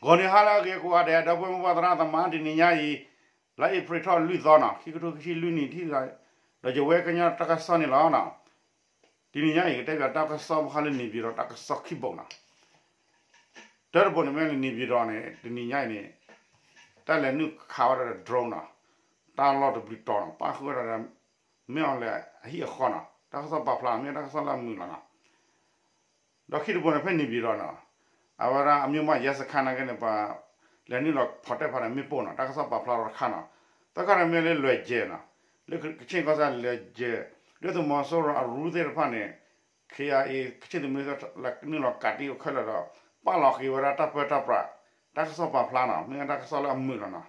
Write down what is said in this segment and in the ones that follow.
ဂီၤနံၤဟါလၢအဂ့ၤကိးဂၤဒဲး ဒီပုၢ်ဝဲၢ်မိၢ်ပၢ်သရၣ်သမါ တနံၤညါအံၤ လါအ့ဖြ့ၣ်ထီၣ်လွံၢ်သီနီၤ ခံကထိခံဆံလွံၢ်နံၣ် ထံၣ်ဒီးယဝဲကညီတၢ်ကစီၣ်န့ၣ်လီၤနီၤ. တနံၤညါအံၤ ကတဲဘၣ်တၢ်ကစီၣ်ဘၣ်ဃးလၢ နေပြည်တော် တၢ်ကစီၣ်ခံဘိနီၤ. တၢတဘိန့ၣ်မ့ၢ်လၢ နေပြည်တော် န့ၣ် တနံၤညါအံၤန့ၣ် တၢ်လဲၤနုာ်ခးဝဲဒၣ်ဒီး drone နီၤ, တၢ်လီၢ်တဘျုးတီၤနီၤ ပၣ်ဃုာ်ဝဲဒၣ်ဒီး မ့ၢ်အီၤလဲၣ်အဟံၣ်အဃီနီၤ. တၢ်ကစီၣ်ပာ်ဖျါ မ့ၢ်တၢ်ကစီၣ်လၢအမုာ်လီၤနီၤ. ဒီးခံတဘိန့ၣ် ဖဲ နေပြည်တော် နီၤ, အဝဲဒၣ်အမ့ၢ်မး ရဲစခန်း နာ်က့န့ၣ် ပှၤလဲၤနုာ်လီၤဖီၣ်တဲာ်ဖးန့ၣ် မ့ၣ်ပိၢ်နီၤ တၢ်ကစီၣ်ပာ်ဖျါထီၣ်တခါနီၤ. သၢခါန့ၣ်မ့ၢ်လၢ လွယ်ကျယ် နီၤ, လၢကချ့ၣ်ကီၢ်စဲၣ် လွယ်ကျယ် ဒုၣ်ဒါသုးမီၤစိရိၤအရူသ့ၣ်တဖၣ်န့ၣ် KIA ကချ့ၣ်သုးမုၢ်သ့ၣ် နုာ်လီၤကးတံၢ်အိၣ်ခဲလၢာ်ဒီး ပာ်လီၤက့ၤဝဲဒၣ်တၢ်ပၢတၢ်ပြး တၢ်ကစီၣ်ပာ်ဖျါနီၤ မ့ၢ်တၢ်ကစီၣ်လၢအမုာ်လီၤနီၤ.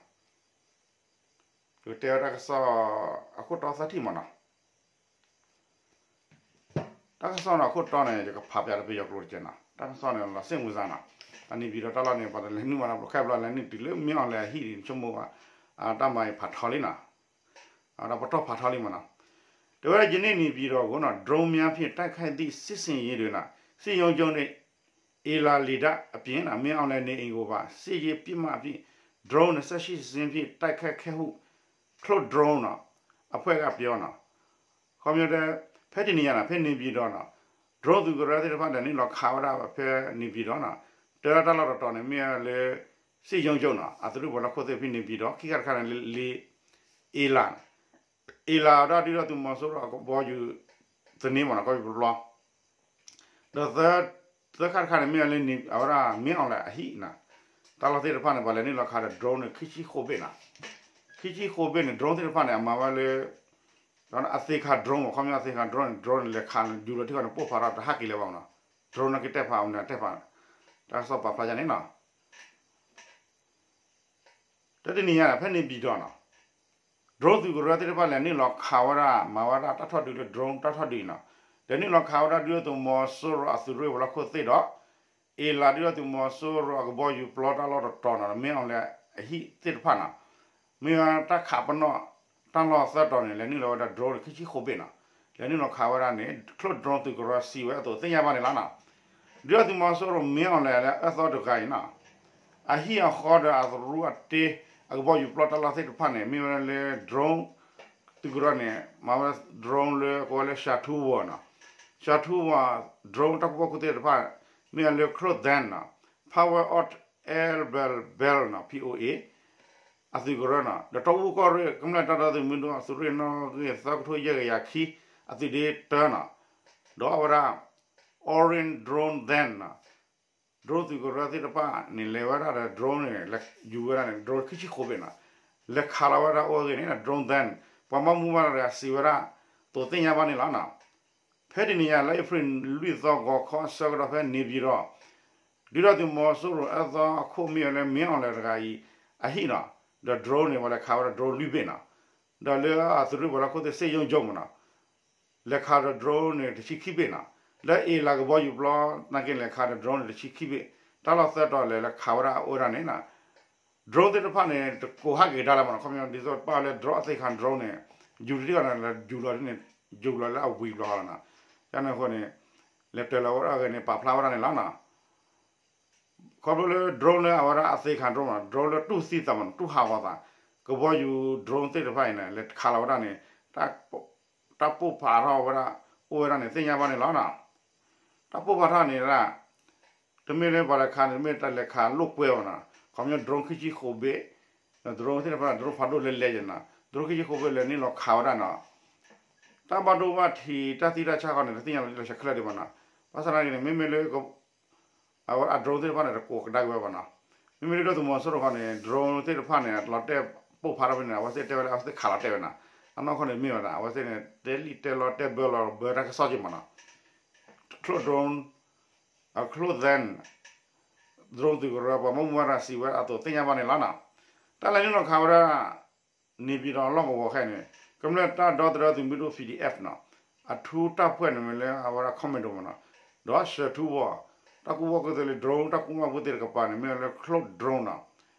ယကတဲဝဲတၢ်ကစီၣ်အခိၣ်တီသၢထံၣ်မးနီၤ. တၢ်ကစီၣ်န့ၣ်အခိၣ်တီန့ၣ် ယကဖးပၠးလၢပယီၤကျိာ်တက့ၢ်နီၤ. တၢ်ကစီၣ်န့ၣ် လီၤစ့ၣ်မုာ်စၢ်နီၤ. တၢ်နေပြည်တော်တၢ်လီၢ်န့ၣ် ပှၤတလဲၤနုာ်မးလၢ ခဲဘျီလဲၤနုာ်တုၤလၢမ့ၢ်အီၤလဲၣ်အဟံၣ်န့ၣ် ဆိကမိၣ်ဘၣ် တၢ်မၤအံၤဖးထီလံနီၤ. ဒီးပတီၢ်ဖးထီလံမးနီၤ. တဲဝဲဒၣ် ယနေ့နေပြည်တော်ကို drone များဖြင့် တိုက်ခိုက်သည့် စစ်ဆင်ရေးတွင် စစ်ရုံးချုပ်နှင့် အေလာလေတပ်အပြင် မင်းအောင်လှိုင်နေအိမ်ကိုပါ စစ်ရေးပစ်မှတ်အဖြစ် drone နှစ်ဆယ့်ရှစ်စင်းဖြင့် တိုက်ခိုက်ခဲ့ဟု Cloud Drone အဖွဲ့ကပြောနီၤ. ခီပညီတဲ ဖဲတနံၤညါနီၤ ဖဲနေပြည်တော်နီၤ drone သုးကရၢသ့ၣ်တဖၣ်ဒီး နုာ်လီၤခးဝဲဒၣ်ဖဲနေပြည်တော်နီၤ တဲဝဲဒၣ်တၢ်လီၢ်တတီၤန့ၣ် မ့ၢ်လၢ စစ်ရုံးချုပ်နီၤ အသုးရ့ၣ်ပှၤလၢခိၣ်သ့ၣ်ဖဲနေပြည်တော် ခံခါတခါန့ၣ်လၢ လေ အေလာ နီၤ အေလာဒၣ်ဒုၣ်ဒါသုးမီၤစိရိၤအကဘီယူၤသန့မးနီၤ ကဘီယူၤပျီ ဒီး သၢခါတခါန့ၣ် မ့ၢ်လၢ အဝဲဒၣ်မ့ၢ်အီၤလဲၣ်အဟံၣ်နီၤ တၢ်လီၢ်သ့ၣ်တဖၣ်န့ၣ် ပှၤလဲၤနုာ်လီၤခးဒီး drone န့ၣ် ခံဆံဃိးဘ့ၣ်နီၤ. ခံဆံဃိးဘ့ၣ်န့ၣ် drone သ့ၣ်တဖၣ်န့ၣ် အမၤဝဲလၢ အသေခံ drone မး ခီပညီအသေခံ drone န့ၣ် drone န့ၣ် လဲၤခးယူၤလီၤထံၣ်ဃီန့ၣ် ပိၢ်ဖးထီၣ်တဟးက့ၤလၢၤဘၣ်နီၤ. drone န့ၣ်ကတဲာ်ဖးအီၤန့ၣ်တဲာ်ဖး တၢ်ကစီၣ်ပာ်ဖျါယါန့ၣ်နီၤ. တၢ်တနံၤညါ ဖဲနေပြည်တော်နီၤ drone သုးကရၢသ့ၣ်တဖၣ်လဲၤနုာ်လီၤခးဝဲဒၣ် မၤဝဲဒၣ်တၢ်ထီၣ်ဒုးလၢ drone တၢ်ထီၣ်ဒုးအံၤနီၤ. လဲၤနုာ်လီၤခးဝဲဒၣ်ဒုၣ်ဒါသုးမီၤစိရိၤအသုးရ့ၣ်ပှၤလၢခိၣ်သ့ၣ်ဒီး အေလာဒုၣ်ဒါသုးမီၤစိရိၤအကဘီယူၤပျီတၢ်လီၢ်တတီၤနီၤ မ့ၢ်အီၤလဲၣ်အဟံၣ်သ့ၣ်တဖၣ်နီၤ. မ့ၢ်ဝဲတၢ်ခးပနီၣ် တၢ်လီၢ်သၢတီၤန့ၣ် လဲၤနုာ်လီၤဝဲဒၣ် drone န့ၣ် ခံဆံဃိးဘ့ၣ်နီၤ. လဲၤနုာ်လီၤခးဝဲဒၣ်န့ၣ် Cloud Drone သုးကရၢစံးဝဲအသိးသ့ၣ်ညါဘၣ်န့ၣ်လီၤနီၤ. ဒုၣ်ဒါသုးမီၤစိရိၤမ့ၢ်အီၤလဲၣ်လၢအအၢသီတဂၤအံၤနီၤ အဟံၣ်အဃီဒီးအရူအတ့ အကဘီယူၤပျီတၢ်လီၢ်သ့ၣ်တဖၣ်န့ၣ် မ့ၢ်ဝဲဒၣ်လၢ drone သုးကရၢန့ၣ် မၤဝဲ drone လၢကိးဝဲလၢ Shadow War နီၤ. Shadow War drone တၢ်ကူၣ်ဘၣ်ကူၣ်သ့တဖၣ် မ့ၢ်ဝဲလၢ Cloud Drone နီၤ Powered by Bell Bell နီၤ P O A အသုးကရၢနီၤ ဒီးတီအူကီၢ်ရ့ၣ် ကမျၢၢ်တၢ်ဒီသဒၢသုးမုၢ်ဒိၣ်အသုးရ့ၣ်နီၣ်ဂံၢ်သၢကထိယဲၢ်ကယၤခံ အသုးဒ့တၢနီၤ ဒီးအဝဲဒၣ် Orange Drone Then နီၤ drone သုးကရၢသ့ၣ်တဖၣ်န့ၣ် လဲၤဝဲဒၣ်ဒီး drone န့ၣ် ယူၤဝဲဒၣ်န့ၣ် drone ခံဆံဃိးဘ့ၣ်နီၤ လဲၤခးလီၤဝဲဒၣ်အိၣ်အဂ့ၢ်န့ၣ် drone then ပှၤဘၣ်မူဘၣ်ဒါစံးဝဲဒၣ် သိးသ့ၣ်ညါဘၣ်န့ၣ်လီၤနီၤ. ဖဲတနံၤညါ လါအ့ဖြ့ၣ်လွံၢ်သီ ဂီၤခီအဆၢကတီၢ်ဖဲ နေပြည်တော် ဒုၣ်ဒါသုးမီၤစိရိၤအၢသီအခိၣ်မ့ၢ်ဝဲလၢ မ့ၢ်အီၤလဲၣ်တဂၤအံၤ အဟံၣ်နီၤ ဒီး drone န့ၣ် ပှၤလဲၤခးဝဲဒၣ် drone လွံၢ်ဘ့ၣ်နီၤ ဒီးလၢအသုးရ့ၣ်ပှၤလၢခိၣ်သ့ၣ် စစ်ရုံးချုပ် မးနီၤ လဲၤခးဒီး drone န့ၣ် တဆံခံဘ့ၣ်နီၤ လၢအ့လးကဘီယူၤပျီ နာ်က့လဲၤခးဒီး drone န့ၣ် တဆံခံဘ့ၣ် တၢ်လီၢ်သၢတီၤလဲၤလၢခးဝဲဒၣ်အအိၣ်ဝဲဒၣ်န့ၣ်နီၤ drone သ့ၣ်တဖၣ်န့ၣ် တကိးဟးက့ၤတၢ်လၢမးနီၤ ခီပညီ ဒ်သိးပာ်လၢ drone အသ့ၣ်ခါ drone န့ၣ် ယူၤတထံၣ်ဃီန့ၣ် လဲၤယူၤလီၤန့ၣ် ယူၤလီၤလၢအဝံၤဘျီဃီလီၤနီၤ ယန့ၣ်အဃိန့ၣ် လဲၤတၢၤလီၤဝဲဒၣ်အဂ့ၢ်န့ၣ် ပာ်ဖျါဝဲဒၣ်န့ၣ်လီၤနီၤ ခီဖျိလၢ drone လၢအဝဲဒၣ်အသ့ၣ်ခါ drone နီၤ drone လၢတူၢ်သံသးမးနီၤ တူၢ်ဟးဂီၤသး ကဘီယူၤ drone သ့ၣ်တဖၣ်အံၤန့ၣ် လဲၤခးလီၤဝဲဒၣ်န့ၣ် တၢ်ပိၢ်ဖးထီၣ်ဝဲဒၣ် အိၣ်ဝဲဒၣ်န့ၣ် သ့ၣ်ညါဘၣ်န့ၣ်လီၤနီၤ တၢ်ပိၢ်ဖးထီၣ်န့ၣ်ဒၣ် တမ့ၢ်လၢပှၤလဲၤခးန့ၣ် တမ့ၢ်တၢ်လဲၤခးလိာ်ကွဲဘၣ်နီၤ ခီပညီ drone ခံဆံဃိးဘ့ၣ် drone သ့ၣ်တဖၣ် drone ဖးဒိၣ်လဲၤလဲၤယဲနီၤ drone ခံဆံဃိးဘ့ၣ်လဲၤနုာ်လီၤခးဝဲဒၣ်နီၤ တၢ်ဘၣ်ဒိဘၣ်ထံး တၢ်သံတၢ်ဆါဃီန့ၣ် တသ့ၣ်ညါလီၤတံၢ်လီၤဆဲးခဲလၢာ်ဒံးဘၣ်နီၤ ဘၣ်ဆၣ်သနာ်က့န့ၣ် မ့မ့ၢ်လၢ အဝဲဒၣ် drone သ့ၣ်တဖၣ်န့ၣ် တကိးကဒါက့ၤဝဲဘၣ်နီၤ မ့မ့ၢ်လၢဒုၣ်ဒါသုးမီၤစိရိၤဃီန့ၣ် drone သ့ၣ်တဖၣ်န့ၣ် လီၤတဲာ်ပိၢ်ဖးထီၣ်ဖဲန့ၣ် အဝဲသ့ၣ်တဲဝဲလၢ အဝဲသ့ၣ်ခးလီၤတဲာ်ဝဲနီၤ အနီၢ်ခိန့ၣ်မ့ၢ်ဝဲဒၣ် အဝဲသ့ၣ်န့ၣ် တဲလံၣ်တဲလီတဲဘၢလီၤဘၢတၢ်ကစီၣ်က့ၤမးနီၤ Cloud Drone အ Cloud Then drone သုးကရၢ ပှၤဘၣ်မူဘၣ်ဒါစံးဝဲအသိးသ့ၣ်ညါဘၣ်န့ၣ်လီၤနီၤ တၢ်လဲၤနုာ်လီၤခးဝဲဒၣ် နေပြည်တော် လီၢ်ကဝီၤခဲအံၤန့ၣ် ကမျၢၢ်တၢ်ဒီသဒၢသုးမုၢ်ဒိၣ် P D F နီၤ အထူးတပ်ဖွဲ့န့ၣ်မ့ၢ်လၢအဝဲဒၣ် commando မးနီၤ ဒီး Shadow War တၢ်ကူၣ်ဘၣ်ကူၣ်သ့လၢ drone တၢ်ကူၣ်ဘၣ်ကူၣ်သ့တကပၤန့ၣ် မ့ၢ်လၢ Cloud Drone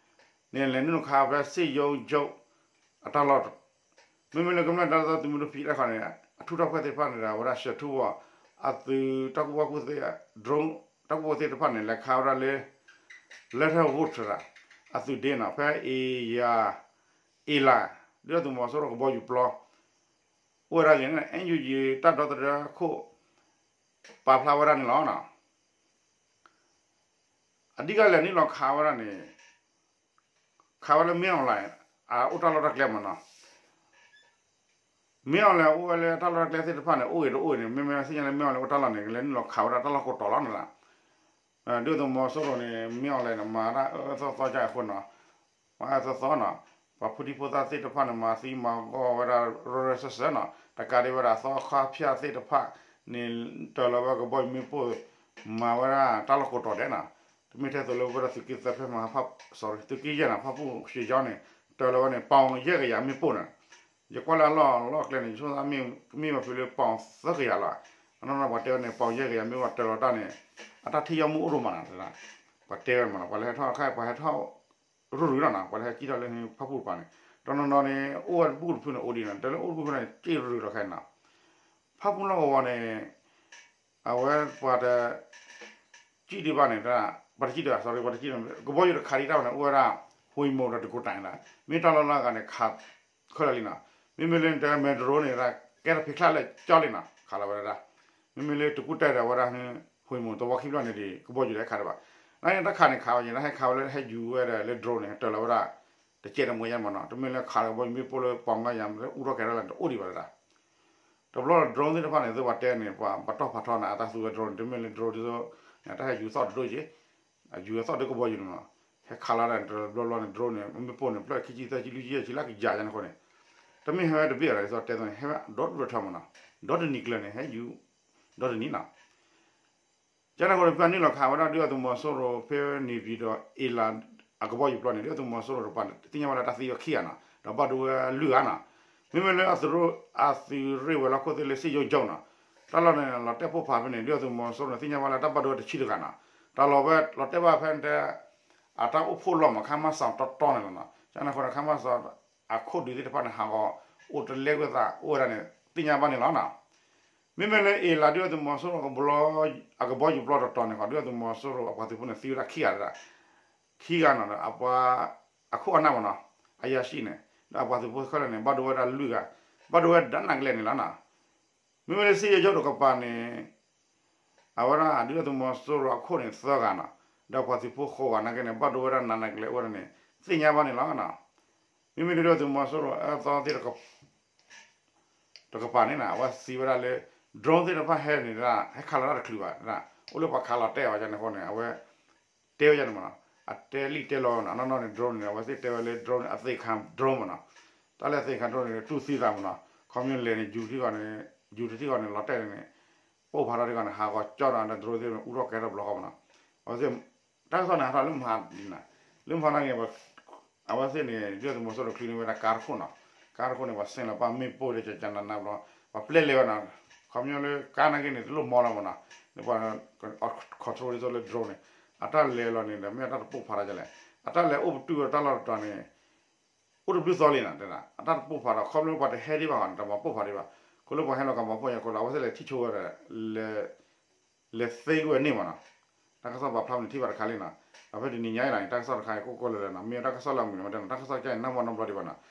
နီၤ န့ၣ် လဲၤနုာ်လီၤခးဖဲ စစ်ရုံးချုပ် အတၢ်လီၢ် မ့မ့ၢ်လၢကမျၢၢ်တၢ်ဒီသဒၢသုးမုၢ်ဒိၣ် P D F န့ၣ် အထူးတပ်ဖွဲ့သ့ၣ်တဖၣ်န့ၣ်ဒီး အဝဲဒၣ် Shadow War အသုးတၢ်ကူၣ်ဘၣ်ကူၣ်သ့ drone တၢ်ကူၣ်ဘၣ်ကူၣ်သ့တဖၣ်န့ၣ် လဲၤခးဝဲဒၣ်လၢ လၢထၢၣ်ဝိၣ်ထရၣ် အသုးဒ့နီၤ ဖဲအ့ယၤ အ့လး ဒုၣ်ဒါသုးမီၤစိရိၤကဘီယူၤပျီ အိၣ်ဝဲဒၣ်ဂ့ၤန့ၣ် NUG တၢ်ဒီသဒၢခိၣ် ပာ်ဖျါဝဲဒၣ်န့ၣ်လီၤ. အဓိကလဲၤနုာ်လီၤခးဝဲဒၣ်န့ၣ် ခးဝဲလၢမင်းအောင်လှိုင် အအိၣ်တၢ်လီၢ်တၢ်ကျဲမးနီၤ. မင်းအောင်လှိုင် အိၣ်ဝဲလၢတၢ်လီၢ်တၢ်ကျဲသ့ၣ်တဖၣ်န့ၣ် အိၣ်ဂ့ၤတအိၣ်ဂ့ၤန့ၣ် မ့မ့ၢ်သ့ၣ်ညါလၢ မင်းအောင်လှိုင် အိၣ်တၢ်လီၢ်န့ၣ် လဲၤနုာ်လီၤခးဝဲဒၣ်တၢ်လီၢ်ကိးတီၤလီၤနီၤ. ဒုၣ်ဒါသုးမီၤစိရိၤန့ၣ် မင်းအောင်လှိုင် န့ၣ် မၤတၢ်အၢအၢသီသီကအဃိနီၤ မၤအၢသီသီနီၤ, ပှၤဖိဒံဖိသၣ်သ့ၣ်တဖၣ်န့ၣ် မၤသံမၤဂီၢ်ဝဲဒၣ် ရၢရၢစၢစၢနီၤ, တကးဒံးဝဲဒၣ်သီခါဖၠၣ်သ့ၣ်တဖၣ်န့ၣ် တၢၤလီၤဝဲကဘီယူၤမ့ၣ်ပိၣ် မၤဝဲဒၣ်တၢ်လီၢ်ကိးတီၤဒဲးနီၤ, တမ့ၢ်ထဲသိးလၢဝဲဒၣ်သုးက့သၢဖဲမၤ သုးက့ယဲၢ်နီၤ ဖၣ်ပူၣ်ရှ့ကၠီန့ၣ် တၢၤလီၤဝဲန့ၣ် ပီၣ်ယဲၢ်ကယၤမ့ၣ်ပိၣ်နီၤ, ယကွၢ်လၢအလီၢ်လီၢ်ကျဲန့ၣ် ယဆိကမိၣ်မ့ၢ်ဝဲဖဲလၢပီၣ်သၢကယၤလီၤ, အနီၢ်နီၢ်ပှၤတဲဝဲန့ၣ် ပီၣ်ယဲၢ်ကယၤမ့ၣ်ပိၣ်တၢၤလီၤတၢ်န့ၣ် အတၢ်ထံၣ်ယီၢ်မုၢ်အိၣ်ဒိၣ်မးနီၤ, ပှၤတဲဝဲမးနီၤ ပှၤလၢဟဲထီၣ်ခါ ပှၤဟဲထီၣ် ရူၢ်ရူၢ်လီၤနီၤ, ပှၤလၢဟဲကံၣ်ထီၣ်လၢဖၣ်ပူၣ်တပၤန့ၣ် တနီၤနီၤန့ၣ် အိၣ်ဝဲတဘူၣ်တဖုန့ၣ် အိၣ်ဒံးနီၤ, တၢ်လၢအိၣ်တဘူၣ်ဖုန့ၣ် က့ၣ်ရူၢ်လီၤခဲအံၤနီၤ, ဖၣ်ပူၣ်လီၢ်ကဝီၤန့ၣ် အဝဲပှၤတ ကံၣ်ဒံးဘၣ်န့ၣ် ပှၤတကံၣ်ဒံးဘၣ် sorry ပှၤတကံၣ်ဒံး ကဘီယူၤတခးဒံးတၢ်ဘၣ်န့ၣ် အိၣ်ဝဲဒၣ် ဟူးမူးဒီးတကူးတၢ်န့ၣ်လီၤ, မ့ၢ်တၢ်လီၢ်လၢအဂၤန့ၣ် ခးခဲလၢာ်လံနီၤ, မ့မ့ၢ်လၢတဲမဲာ်တရိန့ၣ် ကဲထီၣ်ဖံးချၢလၢကၠီလံနီၤ ခးလီၤဝဲဒၣ်, မ့မ့ၢ်လၢတကူးတၢ်ဒီးဝဲဒၣ် ဟူးမူးတဝီခံဘျီန့ၣ်ဒီး ကဘီယူၤဒီးဟဲခးဒံးဘၣ်, နာ်က့တၢ်ခးန့ၣ်ခးဝဲယဲ တၢ်ဟဲခးဝဲလၢဟဲယူၤဝဲဒၣ်လၢ drone န့ၣ် ဟဲတၢၤလီၤဝဲဒၣ် တကဲးတမှဲၤယါမးနီၤ, တမ့ၢ်လၢခးလီၤကဘီယူၤမ့ၣ်ပိၣ်လၢပီၣ်ငါယၤ လၢအူထီၣ်ကဲၤထီၣ်လၢတအိၣ်ဒံးဘၣ်လၢဒၣ် တဘျီဒီး drone သ့ၣ်တဖၣ်န့ၣ် သုပှၤတဲန့ၣ် ပှၤတီၢ်ဖးထီန့ၣ် အတၢ်သူဝဲ drone န့ၣ် တမ့ၢ်လၢ drone ဒ်သိး တၢ်ဟဲယူၤသီၣ်တဒိၣ်က့ၤ, ယူၤသီၣ်ဒ်ကဘီယူၤန့ၣ်မး, ဟဲခးလီၤဒၣ်န့ၣ် တဘျီဘျီန့ၣ် drone န့ၣ် မ့ၣ်ပိၢ်န့ၣ် ဖျၢၣ်ခံဆံသၢဆံလွံၢ်ဆံယဲၢ်ဆံ လၢကယၤယါန့ၣ်အဃိန့ၣ်, တမ့ၢ်ဟဲဝဲတဘ့ၣ်အီၤဒ်သိးတဲသိးန့ၣ် ဟဲဝဲဒီဒူၣ်ထီမးနီၤ, ဒီတနံၤကျၢၤန့ၣ် ဟဲယူၤ ဒီတနံၤနီၤ ကန့ၣ်အဃိန့ၣ် ပှၤနုာ်လီၤခးဝဲဒၣ်ဒုၣ်ဒါသုးမီၤစိရိၤ ဖဲန့ၣ်ပၠံၤဒီးအ့လး အကဘီယူၤပျီန့ၣ် ဒုၣ်ဒါသုးမီၤစိရိၤတပၤ သ့ၣ်ညါဘၣ်လၢတၢ်သံဝဲခံဂၤနီၤ ဒီးဘၣ်ဒိဝဲလွံၢ်ဂၤနီၤ, မ့မ့ၢ်လၢအသုးရ့ၣ် အသုးရ့ၣ်ဝဲၤလီၢ်ခိၣ်သ့ၣ်လၢ စစ်ရုံးချုပ် နီၤ, တၢ်လီၢ်န့ၣ် လီၤတဲာ်ပိၢ်ဖးဖဲန့ၣ် ဒုၣ်ဒါသုးမီၤစိရိၤန့ၣ် သ့ၣ်ညါဘၣ်လၢတၢ်ဘၣ်ဒိဝဲတဆံတဂၤနီၤ, တၢ်လီၤဝဲလီၤတဲာ်ဘၣ်ဖဲန့ၣ်တဲ အတၢ်အိၣ်ဖှိၣ်လီၢ်မး ခမရ တီတီန့ၣ်လီၤနီၤ, ကန့ၣ်အဃိန့ၣ် ခမရ အခိၣ်ဒုးသ့ၣ်တဖၣ်န့ၣ် ဟးဂီၤအိၣ်တလဲကွံာ်သးအိၣ်ဝဲဒၣ်န့ၣ် သ့ၣ်ညါဘၣ်န့ၣ်လီၤနီၤ. မ့မ့ၢ်လၢအ့လး ဒုၣ်ဒါသုးမီၤစိရိၤ အကဘီယူၤပျီတတီၤန့ၣ် ဒုၣ်ဒါသုးမီၤစိရိၤအပှၤသုးဖိန့ၣ် သံဝဲဒၣ်ခံဂၤဒၣ် ခံဂၤနီၤ အပှၤ အခိၣ်အနၢ်မးနီၤ အရာရှိန့ၣ် ဒီးအပှၤသုးဖိခဲလၢာ်န့ၣ် ဘၣ်ဒိဝဲဒၣ်လွံၢ်ဂၤ ဘၣ်ဒိဝဲဒၣ်နာ်ကလဲာ်န့ၣ်လီၤနီၤ. မ့မ့ၢ်လၢ စစ်ရုံးချုပ် တကပၤန့ၣ် အဝဲဒၣ်ဒုၣ်ဒါသုးမီၤစိရိၤအခိၣ်န့ၣ်သၢဂၤနီၤ, ဒီးပှၤသုးဖိဃိးဂၤနာ်က့န့ၣ် ဘၣ်ဒိဝဲဒၣ်နာ်ကလဲာ်အိၣ်ဝဲဒၣ်န့ၣ် သ့ၣ်ညါဘၣ်န့ၣ်လီၤ. မ့မ့ၢ်ဒုၣ်ဒါသုးမီၤစိရိၤအၢသီသ့ၣ် တကပၤန့ၣ် အဝဲစံးဝဲဒၣ်လၢ drone သ့ၣ်တဖၣ်ဟဲန့ၣ် ဟဲခးလီၤတၢ်တချုးဘၣ်, အိၣ်လၢပှၤခးလီၤတဲာ်အီၤန့ၣ်အဃိန့ၣ် အဝဲ တဲဝဲဒၣ်န့ၣ်မးနီၤ, အတဲလံတဲလီၤနီၤ, အနီၢ်နီၢ်န့ၣ် drone န့ၣ် အဝဲသ့ၣ်တဲဝဲလၢ drone န့ၣ် အသ့ၣ်ခါ drone မးနီၤ, တၢ်လၢအသ့ၣ်ခါ drone န့ၣ် တူၢ်သံသးမးနီၤ, ခီပညီလဲၤန့ၣ် ယူၤထံၣ်ဃီန့ၣ် ယူၤတထံၣ်ဃီန့ၣ် လီၤတဲာ်န့ၣ် ပိၢ်ဖးထီၣ်ထံၣ်ဃီန့ၣ် ဟးဂီၤကၠီဒီး drone သ့ၣ် အူထီၣ်ကဲထီၣ်ဘျီဃီမးနီၤ, အဝဲသ့ၣ် တၢ်ကစီၣ်န့ၣ် ဟးထီၣ်လၢမဟါဒ်န့ၣ်, လၢမဟါန့ၣ်ဂ့ၤ အဝဲသ့ၣ်န့ၣ် ဒုၣ်ဒါသုးမီၤစိရိၤချုးန့ၢ်ဝဲဒၣ်ကါတခိၣ်နီၤ, ကါတခိၣ်န့ၣ် ပှၤဆဲးလီၤပာ်မ့ၣ်ပိၢ်ဒီး ကကနနဘျီ, ပှၤပျဲလဲၤဝဲနီၤ, ခီပညီလၢကါနာ်က့န့ၣ် တလိၣ်မီလီၤမးနီၤ, လၢပှၤ control ဒ်သိးလၢ drone န့ၣ်, အတၢ်လဲၤလီၤန့ၣ် ဒီးမ့ၢ်အတၢ်တပိၢ်ဖးထီၣ်ဒ်လဲၣ်, အတၢ်လဲၤအိၣ်ပတုာ်ဝဲတၢ်လီၢ်တတီၤန့ၣ် အိၣ်တဘျုးသီလံနီၤ, တဲဒၣ် အတၢ်တပိၢ်ဖးဒီး ခီဖျိပှၤတဟဲဒံးဘၣ်ဃီန့ၣ် တမၤပိၢ်ဖးဒံးဘၣ်, ခီဖျိပှၤဟဲလီၤကမၤပိၢ်ညါဃိဒီး အဝဲသ့ၣ်လဲၤထံၣ်ဆိဝဲဒီး လဲၤ လဲၤသ့ကွံာ်ဝဲန့ၣ်မးနီၤ, တၢ်ကစီၣ်ပာ်ဖျါန့ၣ်ထံၣ်ဘၣ်တခါလံနီၤ, ဒီးဖဲတနံၤညါအံၤနီၤ တၢ်ကစီၣ်တခါအံၤ ကိၢ်ကိၢ်လၢၤလၢၤနီၤ, မ့ၢ်တၢ်ကစီၣ်လၢအမုာ်န့ၣ် မ့ၢ်တဲနီၤ တၢ်ကစီၣ်ကၢ်အံၤ နၢ်မီၢ်နီတဘျီဒံးဘၣ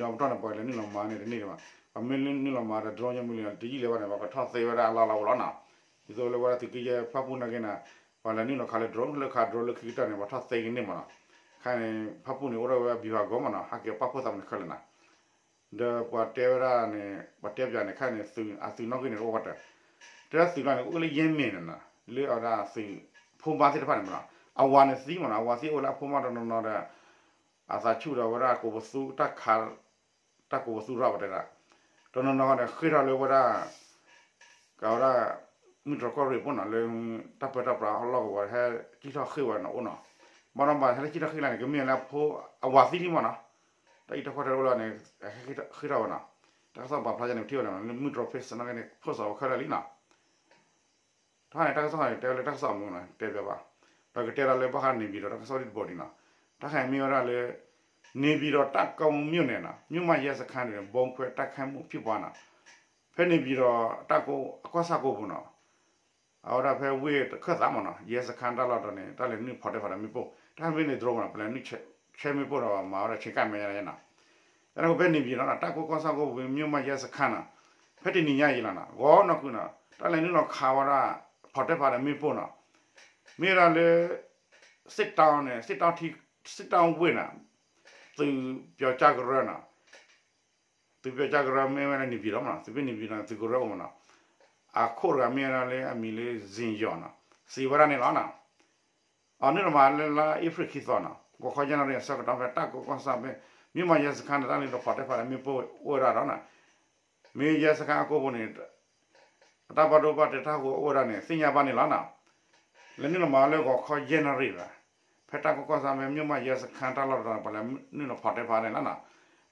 ်နီၤ, န့ၣ်ပျံၤဒီးပတီၢ်န့ၣ် ပှၤလဲၤနုာ်လီၤမၤန့ၣ်တန့ၢ်ဒံးဘၣ်, ပှၤမ့ၢ်နုာ်လီၤမၤဒီး drone ညါမုၢ်လံနီၤ တယံာ်လၢၤဘၣ်န့ၣ် ပှၤကထီၣ်သ့ဝဲဒၣ်အလီၢ်လီၢ်အိၣ်လီၤနီၤ, ဒ်သိးလၢဝဲဒၣ်သုးက့ယဲၢ်ဖၣ်ပူၣ်နာ်က့န့ၣ် ပှၤလဲၤနုာ်လီၤခးလၢ drone လၢခး drone လၢခံကတၢၢ်န့ၣ် ပှၤထီၣ်သ့ကန့ၢ်မးနီၤ, ခါန့ၣ် ဖၣ်ပူၣ်န့ၣ် အိၣ်ဒၣ်ဝဲ ဗျူဟာကုန်း မးနီၤ, ဟဲက့ၤပာ်ဖှိၣ်သးမုၢ်နံၤခဲလၢာ်နီၤ ဒီးပှၤတဲဝဲဒၣ်န့ၣ် ပှၤတဲပၠးန့ၣ် ခဲအံၤန့ၣ် သုး အသုးနီၣ်ဂံၢ်န့ၣ် တအိၣ်ဝဲတၢ်, တဲဒၣ်သုးကျါန့ၣ် အိၣ်လၢယဲၢ်မ့ၢ်န့ၣ်နီၤ, လၢအဝဲဒၣ်သုးဖိမါသ့ၣ်တဖၣ်န့ၣ်မးနီၤ, အဝၤန့ၣ်သံမးနီၤ, အဝၤသံအိၣ်လၢအဖိမါတနီၤနီၤဒီး အသးဆူၣ်ဒီးဝဲဒၣ်ကိးပသူ တၢ်ခး တၢ်ကိးပသူရၣ်ပတဲဒၣ်, တနီၤနီၤန့ၣ် ဃ့ၢ်ထီၣ်လၢဝဲဒၣ် ကဝဲဒၣ် မုၢ်တြီၢ်ကီၢ်ရ့ၣ်ဖိနီၤ လၢ တၢ်ပၢတၢ်ပြးအလီၢ်ကဝီၤ ဟဲကံၣ်ထီၣ်ဃ့ၢ်ဝဲနီၤအိၣ်နီၤ, ဘၣ်နီၤဘၣ်ဟဲလၢကံၣ်ထီၣ်ဃ့ၢ်လၢန့ၣ် ကမ့ၢ်လၢအဖိ အဝၤသံလံမးနီၤ, တၢ်အံးတၢ်ကွၢ်တၢ်အိၣ်လၢန့ၣ် ဟဲဃ့ၢ်ထီၣ်ဝဲနီၤ, တၢ်ကစီၣ်ပာ်ဖျါယါန့ၣ် ပထံၣ်ဝဲဒၣ်နီၤ လၢမုၢ်တြီၢ် page နာ်က့န့ၣ် post အီၤခဲလၢာ်လံနီၤ တခါန့ၣ် တၢ်ကစီၣ်န့ၣ် တဲဝဲလၢတၢ်ကစီၣ်အမုၢ်နီၤ တဲပၠးဘၣ်, ဒီးကတဲဒၣ်လၢဘၣ်ဃးန့ၣ်ပၠံၤဒီးတၢ်ကစီၣ်ဒ်တဘိဒံးနီၤ, တၢ်ခါအံၤမ့ၢ်ဝဲဒၣ်လၢ န့ၣ်ပၠံၤဒီး တၢ်ကီမုၢ်န့ၣ်နီၤ မြို့မရဲစခန်းတွင် ဗုံးခွဲတိုက်ခိုက်မှုဖြစ်ပွားနီၤ, ဖဲန့ၣ်ပၠံၤဒီး တၢ်ကိး အကီၢ်ဆၣ်ကိးပူၤနီၤ, အဝဲဒၣ်ဖဲဝ့ၢ်တခၢၣ်သးမ့ၢ်နီၤ ရဲစခန်းတၢ်လီၢ်တတီၤန့ၣ် တၢ်လဲၤနုာ်ဖီၣ်တဲဖီၣ်ဒီးမ့ၣ်ပိၢ် တၢ်မ့ၢ်န့ၣ် drone မ့ၢ်နီၤ ပလဲၤနုာ်ဆဲမ့ၣ်ပိၢ်ဒီးမၤဝဲဒၣ်ဆ့ကၣ်မဲာ်ညါနီၤ. တၢ်န့ၣ်အဃိဖဲန့ၣ်ပၠံၤနီၤ တၢ်ကိးကီၢ်ဆၣ်ကိးပူၤ မြို့မရဲစခန်းနီၤ ဖဲတနံၤညါအံၤလီၤနီၤ ဂီၤနီၢ်ကုနီၤ တၢ်လဲၤနုာ်လီၤခးဝဲဒၣ် ဖီၣ်တဲဖီၣ်ဒီးမ့ၣ်ပိၢ်နီၤ မ့ၢ်ဝဲဒၣ်လၢ စစ်တောင်းန့ၣ် စစ်တောင်းထံ စစ်တောင်းဝ့ၢ်နီၤ သုးပျီကၢ်ကရၢနီၤ သုးပျီကၢ်ကရၢမ့ၢ်ဝဲဒၣ်န့ၣ်ပၠံၤလီၤမ့ၢ်နီၤ သုးဖဲန့ၣ်ပၠံၤနီၤ သုးကရၢအိၣ်မ့ၢ်နီၤ အခိၣ်တဂၤမ့ၢ်ဝဲဒၣ်လၢအမံၤလၢ စ့ယီၤနီၤ စံးဝဲဒၣ်န့ၣ်လီၤနီၤ အနုာ်လီၤမၤလၢလါအ့ဖြ့ၣ်ခံသီနီၤ ဂီၤခီယဲၢ်နၣ်ရံၣ်အဆၢကတီၢ်ဖဲတၢ်ကိးကီၢ်ဆၣ်ဖဲ မြို့မရဲစခန်းန့ၣ် တၢ်လဲၤနုာ်လီၤဖီၣ်တဲဖီၣ်ဒီးမ့ၣ်ပိၢ်အိၣ်ဝဲဒၣ်ဒီးနီၤ မ့ၢ်ရဲစခန်းအကိာ်ပူၤန့ၣ် အတၢ်ဘၣ်ဒိဘၣ်ထံးတၢ်ဟူးအိၣ်ဝဲဒၣ်န့ၣ် သ့ၣ်ညါဘၣ်န့ၣ်လီၤနီၤ လဲၤနုာ်လီၤမၤလၢဂီၤခီယဲၢ်နၣ်ရံၣ်ဘၣ် ဖဲတၢ်ကိးကီၢ်ဆၣ်ဖဲ မြို့မရဲစခန်းတၢ်လီၢ်တတီၤန့ၣ် ပှၤလဲၤနုာ်လီၤဖီၣ်တဲဖီၣ်န့ၣ်လီၤနီၤ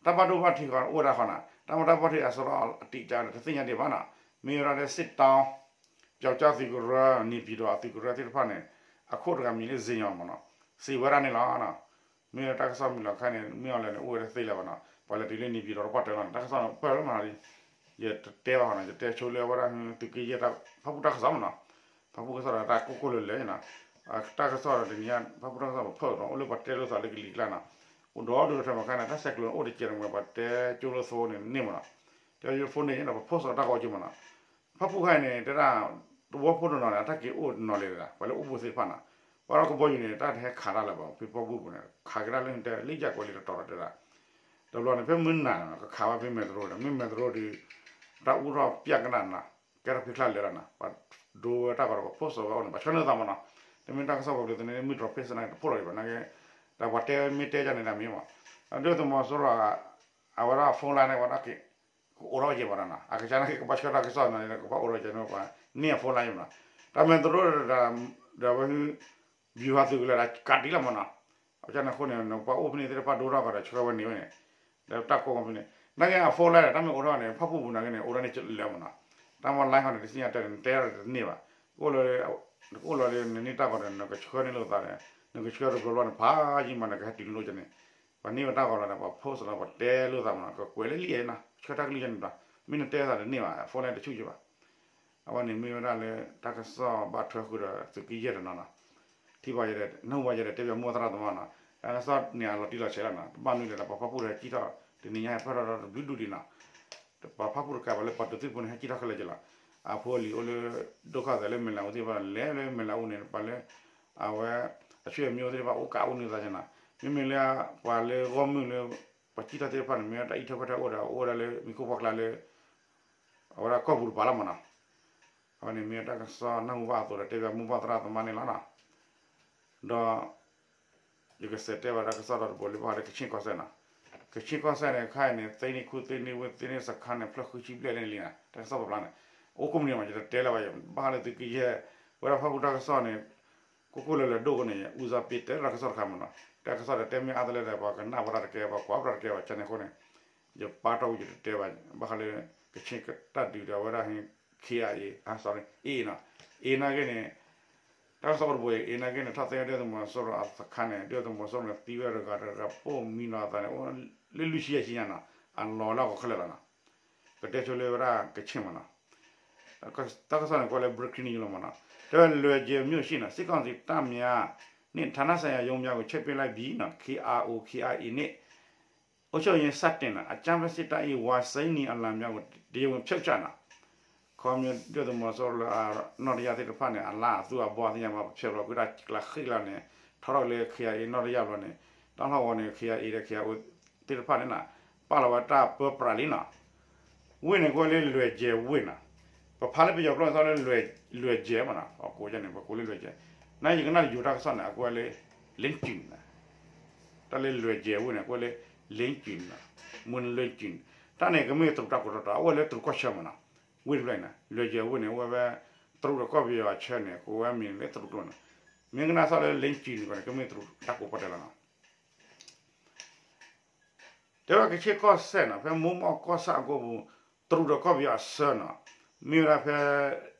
တၢ်ဘၣ်ဒိဘၣ်ထံးဃီအိၣ်ဝဲဒၣ်ဃီနီၤ တၢ်မ့ၢ်တၢ်ဘၣ်ဒိဘၣ်ထံးအစရီအတံးကါဒီးတသ့ၣ်ညါဒံးဘၣ်နီၤ မ့ၢ်ဝဲဒၣ်လၢ စစ်တောင်း ပျီကၠီသုးကရၢ န့ၣ်ပၠံၤဒီးအသုးကရၢသ့ၣ်တဖၣ်န့ၣ် အခိၣ်တဂၤမံၤလၢ စ့ယီၤမ့ၢ်နီၤ စံးဝဲဒၣ်န့ၣ်လီၤနီၤ မ့ၢ်တၢ်ကစီၣ်မုၢ်လီၤခါန့ၣ် မ့ၢ်အီၤလဲၣ်န့ၣ် အိၣ်ဝဲတသ့လၢၤဘၣ်နီၤ ပှၤလဲၤတုၤလၢန့ၣ်ပၠံၤဒီးတပှၢ်တၢၢ်လီၤန့ၣ် တၢ်ကစီၣ်န့ၣ်ပၢၢ်လၢမနီၤ ယတတဲဘၣ်ဃီနီၤ ယတဲဆိလၢအဝဲဒၣ်သုးက့ယဲၢ်တၢ် ဖၣ်ပူၣ်တၢ်ကစီၣ်မနီၤ ဖၣ်ပူၣ်ကစီၣ်ဒီးတၢ်ကိၢ်ကိၢ်လၢလၢနီၤ တၢ်ကစီၣ်ဒီးတနံၤညါ ဖၣ်ပူၣ်တၢ်ကစီၣ်ပဖၢၣ်ဒီး အိၣ်လၢပှၤတဲလိာ်သးလၢကလံၤကျါနီၤ အိၣ်ဒီးဒိၣ်ထီၣ်မခါန့ၣ် တၢ်ဆဲးကျိးန့ၣ်အိၣ်တကဲးန့ၣ် ပှၤတဲကၠိလိာ်သကိးန့ၣ်န့ၢ်မနီၤ တဲယိဖိန့ၣ်ဒီး ပ post ဒီးတၢ်ဂီၤကၠိမနီၤ ဖၣ်ပူၣ်ခါအံၤန့ၣ် တဲဒၣ် တဝီဖိတနီၤန့ၣ် အတၢ်က့ၤအိၣ်နီၤလံၤဒၣ် ပှၤလၢအိၣ်ဘူးသ့ၣ်တဖၣ်နီၤ ပှၤလၢကဘီယူၤန့ၣ် တၢ်တဟဲခးတၢ်လၢၤဘၣ် ဖဲပှၢ်ပူၤပူၤန့ၣ် ခးက့ၤတၢ်လၢတဲလၢယၢ်ကွဲးလံတတီၤဒီးတဲဒၣ် တဘျီန့ၣ် ဖဲမုၢ်နၤန့ၣ် ကခးဝဲဖဲမဲာ်တရိဒီး မ့ၢ်မဲာ်တရိဒီး တၢ်အူထီၣ်ပျၢ်ကနၣ်နီၤ ကဲထီၣ်ဖံးချၢလဲၤလီၤနီၤ ပှၤဒိဝဲတၢ်ကီးဒီး ပ post ဝဲအိၣ်န့ၣ် ပှၤဆှၢန့ၢ်သးမနီၤ တမ့ၢ်တၢ်ကစီၣ်ပှၤဘျုးသန့ မုၢ်တြီၤဖ့ၣ်စနၢ်တဖိးလီၤဒံးဘၣ်နာ်က့ ဒီးပှၤတဲမ့ၢ်တဲယၤန့ၣ်ဒၣ်မ့ၢ်မး ဒုၣ်ဒါသုးမီၤစိရိၤ အဝဲဒၣ် phone line န့ၣ် ဝဲဒၣ်က့ၤ ကအိးထီၣ်က့ၤဘၣ်ဒီးနီၤ အကစၢ်နာ်က့ ကဘၣ်ဆှၢတၢ်ကစီၣ်န့ၣ် ကဘၣ်အိးထီၣ်က့ၤန့ၣ် ပှၤန့ၢ်အ phone line မနီၤ တၢ်မဲာ်တရိဒီး ဒီးဝဲ ဗျူဟာသုးကလၢၤဒီး ကးတံၢ်လီၤမနီၤ အကစၢ်န့ၣ်အဃိန့ၣ် ပှၤအိၣ်ဖဲန့ၣ်သ့ၣ်တဖၣ်ဒိထီၣ်ကီးဒီးဆှၢဝဲန့ၢ်ဝဲန့ၣ် ဒီးတၢ်ကိးကီးဖဲန့ၣ် နာ်က့ အ phone line ဒီး တၢ်မ့ၢ်အိးထီၣ်န့ၣ် ဖၣ်ပူၣ်ပူၤနာ်က့န့ၣ် အိးထီၣ်န့ၢ်လၢမနီၤ တၢ်မ့ၢ် line ဃီန့ၣ် တသ့ၣ်ညါတဲန့ၣ် နတဲဒီးတန့ၢ်ဘၣ် ကအိၣ်လီၤ နအိၣ်လီၤလၢနန့ၢ်တၢ်ကီးဒီး နကဆှၢန့ၢ်လိာ်သးဒီး နကဆှၢတဘျီဘျီန့ၣ် ဖးယံာ်မး နကဟဲတုၤလၢလိၣ်ကန့ၣ် ပှၤန့ၢ်ဝဲတၢ်ဂီၤလီၤဒီး ပှၤ post လီၤ ပှၤတဲလိာ်သးမနီၤ ကကွဲးလၢလံာ်နီၤ ဆှၢတၢ်ကလုၢ်ယဲန့ၣ်ဒီး မ့ၢ်နတဲသးတန့ၢ်ဘၣ် phone line တဆူၣ်ယဘၣ် အဝဲန့ၣ်မ့ၢ်ဝဲဒၣ်လၢ တၢ်ကစီၣ်ဘၣ်ထွဲဃုာ်ဒီးသုးက့ယဲၢ်တနီၤနီၤ ထံၣ်ဘၣ်ယဲဒီး နၢ်ဟူဘၣ်ယဲဒီး တဲဘၣ်မိၢ်သရၣ်သမါနီၤ တၢ်ကစီၣ်န့ၣ်အလီၤတံၢ်လီၤဆဲးလီၤနီၤ တဘၣ်မနုၤလဲၣ်ဒီး ပှၤဖၣ်ပူၣ်ဒီးဟဲကံၣ်ထီၣ် တနံၤညါဟဲဖျၢၣ်ထီၣ်တဘျုးဒူၣ်ဒံးနီၤ ပှၤဖၣ်ပူၣ်တကးဘၣ်လၢပှၤဒိးသံၣ်ဖိန့ၣ် ဟဲကံၣ်ထီၣ်ခဲလၢာ်က့ၤလီၤ အဖိအလံၤအိၣ်လၢ ဒုက္ခသည် လၢမဲၢ်လးအူသ့ၣ်တဖၣ် လဲၤလၢမဲၢ်လးအူန့ၣ် ပှၤလၢ အဝဲ အဆွေမျိုးသ့ၣ်တဖၣ် အိၣ်ကးအိၣ်န့ၢ်သးန့ၣ်နီၤ မ့မ့ၢ်လၢ ပှၤလၢဂီၢ်မုၢ်လၢ ပှၤကံၣ်ထီၣ်သ့ၣ်တဖၣ်န့ၣ် မ့ၢ်တၢ်အံးထွဲကွၢ်ထွဲအိၣ်ဒီး အိၣ်ဝဲဒၣ်လၢမံၤခိၣ်ဖီကျါလၢ အဝဲဒၣ်ကီၢ်ပူၤတပၤလီၤမနီၤ အဝဲန့ၣ်မ့ၢ်တၢ်ကစီၣ်နၢ်ဟူဘၣ်အသိးဒီး တဲဘၣ်မိၢ်ပၢ်သရၣ်သမါန့ၣ်လီၤနီၤ ဒီး ယကစးတဲဘၣ်တၢ်ကစီၣ်ဒီးတဘိလၢဘၣ်ဃးလၢကခ့ၣ်ကီၢ်စဲၣ်နီၤ ကခ့ၣ်ကီၢ်စဲၣ်န့ၣ် ခါအံၤန့ၣ် သ့န့ၢ်ခူသ့န့ၢ်ဝ့ၢ်သ့န့ၢ်စခါန့ၣ် ဖျၢၣ်ဃုဆံဘျဲၣ်လံန့ၣ်လံနီၤ တၢ်ကစီၣ်ပာ်ဖျါန့ၣ် အိၣ်ကိးမုၢ်နံၤမး ယတတဲလၢၤဘၣ် ဘၣ်ဃးလၢသုးက့ယဲၢ် ဝဲဒၣ်ဖၣ်ပူၣ်တၢ်ကစီၣ်န့ၣ် ကိၢ်ကိၢ်လၢလၢဒိၣ်ကန့ၣ် ဦးစားပေး တဲတၢ်ကစီၣ်တခါမနီၤ တၢ်ကစီၣ်ဒီးတဲမ့ၢ်အါတလၢဒီး ပှၤကနၣ်ဝဲဒၣ်တကဲ ပှၤကွၢ်ဝဲဒၣ်တကဲဘၣ် ကန့ၣ်အဃိန့ၣ် ယပာ်တီၢ်ဝံၤယတတဲဘၣ် ဘၣ်ဃးလၢ ကခ့ၣ်တၢ်ဒုးဒီးအဝဲဒၣ် ခ့ၣ်အ့ sorry အ့နီၤ အ့နာ်က့န့ၣ် တၢ်ကစီၣ်အိၣ်တဘိအံၤ အ့နာ်က့န့ၣ် ထီၣ်သ့ဝဲဒုၣ်ဒါသုးမီၤစိရိၤအသခါန့ၣ် ဒုၣ်ဒါသုးမီၤစိရိၤန့ၣ် သံဝဲတဂၤတဂၤပိာ်မံနီၤအသးန့ၣ် အိၣ်လၢလွံၢ်ဆံယဲၢ်ဆံညါနီၤ အလီၤလၢအကီၢ်ခဲလၢာ်လီၤနီၤ ကတဲဆိလၢဝဲဒၣ်ကခ့ၣ်မနီၤ တၢ်ကစီၣ်န့ၣ် ကွဲးလၢ breaking news လီၤမနီၤ တဲဝဲ လွယ်ကျယ်မြို့ရှိ စစ်ကောင်စီတပ်များနှင့် ဌာနဆိုင်ရာရုံးများကို ဖျက်သိမ်းလိုက်ပြီနီၤ KIO KIA နှင့် အုပ်ချုပ်ရေးစတင်တာ အကြမ်းဖက်စစ်တပ်၏ ဝါစိမ်းနီအလံများကို တရားဝင်ဖြုတ်ချတာ ခီမ့ၢ်ဒုၣ်ဒါသုးမီၤစိရိၤလၢ နီၢ်တယၢ်သ့ၣ်တဖၣ်န့ၣ် အလါအသူအဘီသ့ၣ်ညါဘၣ် ပဖျဲးလီၤကွံာ်တၢ်ကျးဃံကျါန့ၣ် ထီထီၣ်လၢ ခ့ၣ်အ့ နီၢ်တယၢ်ဘျီန့ၣ် တၢ်လီၢ်ဝဲန့ၣ် ခ့ၣ်အ့ ဒီး ခ့ၣ်အ့ သ့ၣ်တဖၣ်န့ၣ်နီၤ ပာ်လီၤဝဲတၢ်ပၢပြးလံနီၤ ဝ့ၢ်န့ၣ် ကွဲးလၢ လွယ်ကျယ် ဝ့ၢ်နီၤ ပဖးလၢပယီၤကျိာ်န့ၣ် သီလၢ လွယ်ကျယ် မနီၤ အကိးန့ၣ် ပကိးလၢ လွယ်ကျယ် နာ်ယကနၣ်ယိၤတၢ်ကစီၣ်န့ၣ် အကွဲးလၢ လ့ကၠူၣ် တၢ်လၢ လွယ်ကျယ် ဝ့ၢ်န့ၣ် ကွဲးလၢ လ့ကၠူၣ် မုၢ်လ့ကၠူၣ် တၢ်န့ၣ် ကမ့ၢ်တရူးတၢ်ကိးတီၤတီၤ အအိၣ်ဝဲလၢတရူးကီၢ်ဆၢမနီၤ ဝ့ၢ်တဖျၢၣ်အံၤန့ၣ် လွယ်ကျယ် ဝ့ၢ်န့ၣ် အိၣ်ဝဲဖဲ တရူးဒီးကီၢ်ပယီၤအဆၢန့ၣ် ကိးဝဲမံၤလၢတရူးကျိာ်န့ၣ် မ့ၢ်ကနၣ်သီလၢ လ့ကၠူၣ် န့ၣ် ကမ့ၢ်တရူးတၢ်ကိးပီၣ်တဲလီၤနီၤ တဲဝဲကခ့ၣ်ကီၢ်စဲၣ်နီၤ ဖဲမိၢ်မီၢ်ကီၢ်ဆၣ်အကိာ်ပူၤ တရူးဒီးကီၢ်ပယီၤအဆၢနီၤ မ့ၢ်ဝဲဒၣ်ဖဲ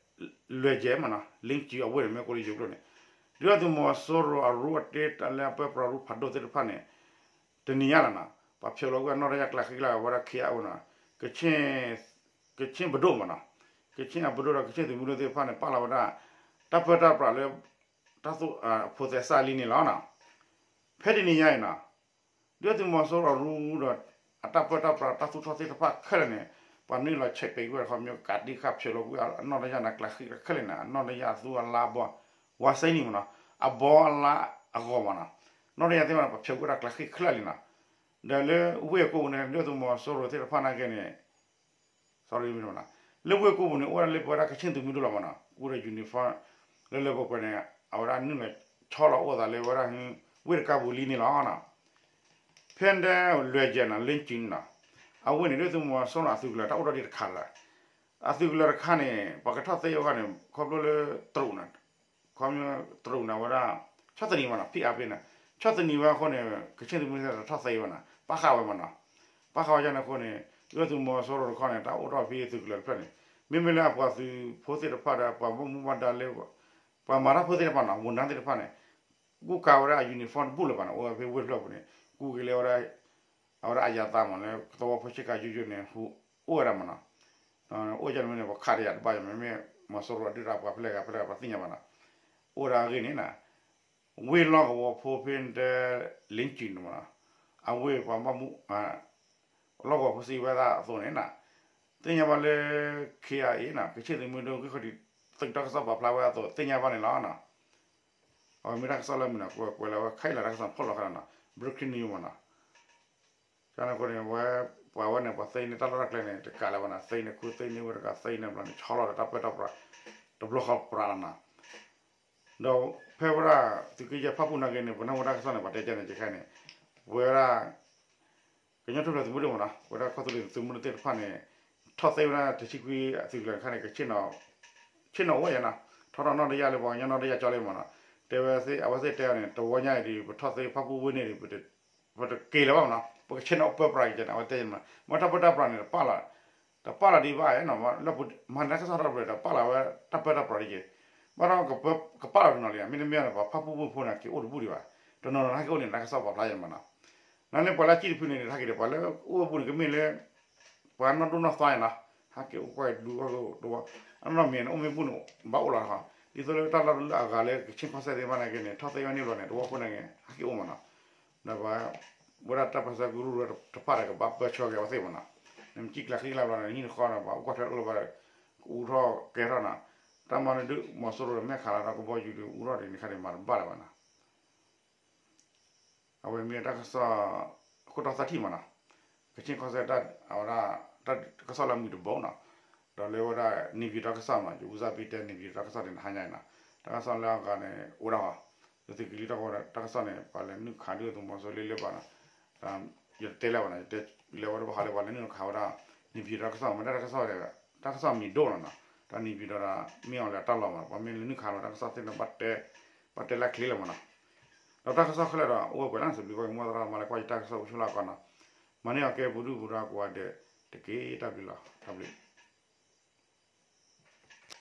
လွယ်ကျယ် မနီၤ လ့ကၠူၣ်အဝ့ၢ်န့ၣ် မ့ၢ်ကိးလၢယိၤကျိာ်န့ၣ် ဒုၣ်ဒါသုးမီၤစိရိၤအရူအတ့ တၢ်လၢအပၢပြးရူဖးဒိၣ်သ့ၣ်တဖၣ်န့ၣ် တနံၤညါလီၤနီၤ ပှၤဖျိးလီၤကွံာ်အနီၢ်တယၢ်ကျးဃံကျါဝဲဒၣ် ခ့ၣ်အ့ အိၣ်နီၤ ကခ့ၣ်ပဒိၣ်မနီၤ ကခ့ၣ်အပဒိၣ်ဒီးကခ့ၣ်သုးမုၢ်ဒိၣ်သ့ၣ်တဖၣ်န့ၣ် ပာ်လီၤဝဲဒၣ် တၢ်ပၢတၢ်ပြးလၢ တၢ်သူၣ်အဖိးသဲစးလံန့ၣ်လီၤ. ဖဲတနံၤညါအံၤနီၤ ဒုၣ်ဒါသုးမီၤစိရိၤရူဒီး အတၢ်ပၢတၢ်ပြးတၢ်သူၣ်ထီၣ်သ့ၣ်တဖၣ်ခဲလၢာ်န့ၣ် ပှၤနုာ်လီၤဆဲးပဲာ်ကွံာ်ဝဲတခီ မ့ၢ်ကးတံၢ်ဃာ်ဖျိးလီၤကွံာ်အနီၢ်တယၢ်န့ၣ် ကျးဃံးခဲလၢာ်န့ၣ် အနီၢ်တယၢ်အသူအလါဘီ ဝါစဲနံၣ်မနီၤ အဘီအလါအဂီၢ်မနီၤ နီၢ်တယၢ်သ့ၣ်တဖၣ်န့ၣ် ပှၤဖျိးကွံာ်ဝဲဒၣ်ကျးဃံးခဲလၢာ်လံနီၤ ဒီးလၢဝ့ၢ်ကိးပူၤန့ၣ် ဒုၣ်ဒါသုးမီၤစိရိၤသ့ၣ်တဖၣ်နာ်က့န့ၣ် လၢဝ့ၢ်ကိးပူၤန့ၣ် အိၣ်ဝဲဒၣ်လၢပဝဲဒၣ်ကခ့ၣ်သုးမုၢ်ဒိၣ်လီၤမနီၤ အိၣ်ဒီး uniform လၢလၢပှဲၤပှဲၤန့ၣ် အဝဲဒၣ်နုာ်လီၤဆီလီၤအိၣ်သးလၢဝဲဒၣ် ဝ့ၢ်တကါပူၤလံန့ၣ်လီၤ. ဖဲဒၣ်လွဲၢ်ယဲၢ်နီၤ လ့ကၠံနီၤ အဝ့ၢ်န့ၣ် ဒုၣ်ဒါသုးမီၤစိရိၤအသုးကလၢၤတၢ်အိၣ်ထီၣ်ဒံးတခါလၢ အသုးကလၢၤတခါန့ၣ် ပှၤကထီၣ်သ့အဂီၢ်န့ၣ် ခီဖျိလၢတရူးန့ၣ် ခီဖျိတရူးန့ၣ် အဝဲဒၣ် ဆီၣ်သနံးမနီၤ ဖံးအါဖဲန့ၣ် ဆီၣ်သနံးဝဲအဃိန့ၣ် ကခ့ၣ်သုးမုၢ်သ့ၣ်တဖၣ်ထီၣ်သ့ဝဲနီၤ ပာ်ဃာ်ဝဲမနီၤ ပာ်ဃာ်ဝဲဒ်န့ၣ်အဃိန့ၣ် ဒုၣ်ဒါသုးမီၤစိရိၤတခီန့ၣ် တၢ်အိၣ်ထီၣ်ဖဲသုးကလၢၤတဖျၢၣ်န့ၣ် မ့မ့ၢ်လၢအပှၤသုးဖိသ့ၣ်တဖၣ်ဒီး ပှၤဘၣ်မူဘၣ်ဒါလၢ ပှၤမၤတၢ်ဖိသ့ၣ်တဖၣ်နီၤ ဝန်ထမ်းသ့ၣ်တဖၣ်န့ၣ် ကူၣ်ကၤဝဲဒၣ်အ uniform တဘူၣ်လၢၤဘၣ်န့ၣ် အိၣ်ဝဲဖဲဝ့ၢ်တဖျၢၣ်ပူၤန့ၣ် ကူၣ်က့ၤလၢဝဲဒၣ် အဝဲဒၣ်အယၤသးမးလၢ သဝီဖိဆ့ကၤယိယိန့ၣ် ဟူးအိၣ်ဝဲဒၣ်မနီၤ အိၣ်ဒ်န့ၣ်မ့ၢ်န့ၣ် ပှၤခးတယၤတဘၣ်ယၤ မ့မ့ၢ်မီၤစိရိၤအဒုၣ်ဒါပှၤဖဲလဲၣ်ဂၤဖဲလဲၣ်ဂၤ ပှၤသ့ၣ်ညါဘၣ်နီၤ အိၣ်ဝဲဒၣ်အဂ့ၢ်န့ၣ်နီၤ ဝ့ၢ်လီၢ်ကဝီၤဖိဖဲဒၣ် လ့ကၠံန့ၣ်မနီၤ အဝ့ၢ်ပှၤဘၣ်မူ လီၢ်ကဝီၤဖိစံးဝဲဒၣ်အသိးန့ၣ်နီၤ သ့ၣ်ညါဘၣ်လၢ ခ့အံၤနီၤ ကခ့ၣ်သုးမုၢ်ဒိၣ်ဂံၢ်ခီၣ်ဒံး သုးတၢ်ကစီၣ်ပာ်ဖျါဝဲအသိး သ့ၣ်ညါဘၣ်န့ၣ်လီၤ. အဝဲမ့ၢ်တၢ်ကစီၣ်လၢမုၢ်နီၤ ကွဲးကွဲးလၢဝဲခဲအံၤလီၤ တၢ်ကစီၣ်ဖီၣ်လီၤခါလီၤနီၤ breaking news မနီၤ ကန့ၣ်အဃိန့ၣ် ဝဲ ပှၤဝဲန့ၣ် ပှၤသ့န့ၢ်တၢ်လီၢ်တၢ်ကျဲန့ၣ် တကးလၢၤဘၣ်နီၤ သ့န့ၢ်ခူ သ့န့ၢ်ဝဲတကး သ့န့ၢ်ဘျီန့ၣ် ဆီလီၤဒီးတၢ်ပၢတၢ်ပြး တဘျီဃီပြးလီၤနီၤ ဒီးဖဲဝဲဒၣ် သုးက့ယဲၢ်ဖၣ်ပူၣ်နာ်က့န့ၣ် ပနၢ်ဟူတၢ်ကစီၣ်န့ၣ် ပှၤတဲကဲန့ၣ်ကဲခဲအံၤန့ၣ် ပဝဲဒၣ် ကညီထူၣ်ဖျဲးသုးမုၢ်ဒိၣ်မနီၤ ပဝဲဒၣ်ကီၢ်သူလ့ၤသုးမုၢ်ဒိၣ်သ့ၣ်တဖၣ်န့ၣ် ထီၣ်သ့ဝဲဒၣ်တဆံခွံအသုးကလၢၤတခါန့ၣ် ဆ့ၣ်နီၤအိၣ်ဝဲယဲနီၤ ထီထီၣ်နီၢ်တယၢ်လၢပှၤကညီနီၢ်တယၢ်ကၠီလံမနီၤ တဲဝဲ အဝဲသ့ၣ်တဲအီၤန့ၣ် တဝီညါအံၤဒီး ပထီၣ်သ့ဖၣ်ပူၣ်ဝ့ၢ်န့ၣ်ဒီး ပတက့ၤလၢၤဘၣ်မနီၤ ပကဆ့ၣ်နီၤအိၣ်ပၢပြးကဲန့ၣ် အဝဲတဲန့ၣ်မနီၤ မ့ၢ်တၢ်ပၢတၢ်ပြးန့ၣ် တပာ်လီၤ တပာ်လီၤဒံးဘၣ်နီၤ လၢပမၤန့ၢ်တၢ်ကစီၣ်ထီၣ်ပှဲၤ တပာ်လီၤဝဲတၢ်ပၢတၢ်ပြးဒ်က့ၤ ဘၣ်ဒီး ကပာ်လီၤတနီၤလံ မ့တမ့ၢ်န့ၣ် ပှၤဖၣ်ပူၣ်ဝ့ၢ်ဖိန့ၣ် က့ၤအိၣ်တဘူၣ်ဒံးဘၣ် တနီၤနီၤဟဲက့ၤအိၣ်န့ၣ် တၢ်ကစီၣ်ပာ်ဖျါယဲမနီၤ နန့ၣ်ပှၤလၢအစံၣ်တဖုန့ၣ် ဟဲက့ၤဒီး ပှၤလၢအိၣ်ဝဲဘူၣ်န့ၣ် ကမ့ၢ်လၢ ပှၤနီၢ်ဒိၣ်နီၢ်သးယဲနီၤ ဟဲက့ၤအိၣ်ကွၢ်ဒူတဝီ အနီၢ်မ့ၢ်န့ၣ် အိၣ်မ့ၢ်ဘူၣ်န့ၣ် ဘၣ်အိၣ်လီၤနီၤ ဒ်သိးလၢတၢ်လီၢ်လၢအဂၤလၢကခ့ၣ်ကီၢ်စဲၣ်သ့ၣ်တဖၣ်နာ်က့န့ၣ် ထီၣ်သ့ဝဲန့ၣ်ဘျီန့ၣ် တဝီဖိနာ်က့ ဟဲက့ၤအိၣ်မနီၤ ဒီးပှၤ ဝဲဒၣ်တၢ်ပၢဆှၢကရူၢ်ကရၢတဖၣ်ဒီး ကဘၣ်ပၢဆှၢက့ၤအဝဲသ့ၣ်မနီၤ နမ့ၢ်ကံၣ်ကျးဃံလၢဘျီန့ၣ် ဟံၣ်တဃီန့ၣ် ပှၤအိၣ်ကွၢ်ထွဲအိၣ်လၢၤဘၣ်ဒီး ကအူထီၣ်ကဲထီၣ်နီၤ တၢ်မၤန့ၣ်ဒုး မီၤစိရိၤဒီးမဲာ်ခးလီၤဒီးကဘီယူၤဒီး အူထီၣ်ဒ်န့ၣ်ခါန့ၣ် မၤတဘၣ်လၢၤဘၣ်နီၤ အဝဲမ့ၢ်တၢ်ကစီၣ် ခိၣ်တီသၢထံၣ်မနီၤ ကခ့ၣ်ကီၢ်စဲၣ် အဝဲဒၣ် တၢ်ကစီၣ်လၢမုၢ်တဘိနီၤ ဒီးလၢဝဲဒၣ် နေပြည်တော် တၢ်ကစီၣ်မနီၤ ယဦးစားပေးတဲ နေပြည်တော် တၢ်ကစီၣ်န့ၣ် ဟါညါအံၤနီၤ တၢ်ကစီၣ်လၢအဂၤန့ၣ် အိၣ်ဒၣ်ဟီ သုးက့လွံၢ်တၢ်ကစီၣ်န့ၣ် ပှၤလဲၤနုာ်ခးဒုးသုးမီၤစိရိၤလၢဘၣ်နီၤ ယတတဲလၢၤဘၣ်နီၤ ယတဲလၢၤဝဲတဘၣ်ဟီလၢပှၤလဲၤနုာ်ခးဝဲဒၣ် နေပြည်တော် တၢ်ကစီၣ် မ့ၢ်ဒၣ်တၢ်ကစီၣ် တၢ်ကစီၣ်မံၤဒိၣ်လီၤနီၤ တၢ် နေပြည်တော် ဒီး မ့ၢ်အီၤလၢတၢ်လီၢ်မနီၤ ပှၤမ့ၢ်လဲၤနုာ်ခးလီၤတၢ်ကစီၣ်သ့ၣ်န့ၣ် ဘၣ်တဲလၢချ့လၢၤမနီၤ ဒီးတၢ်ကစီၣ်ခဲလၢာ်ဒီး အိၣ်ဝဲပှဲၤလၢနစံးဘျုးကီၢ်က့ၤမီၢ်သရၣ်မၤလၢကွၢ်ယတၢ်ကစီၣ်အိၣ်ဆိးလၢအကီၢ်နီၤ မၤန့ၢ်အီၤကဲပူၤဒုၣ်ပူၤဒါကိးဂၤဒဲးတက့ၢ် တၢ်ဘျုးလီၤ တၢ်ဘျုး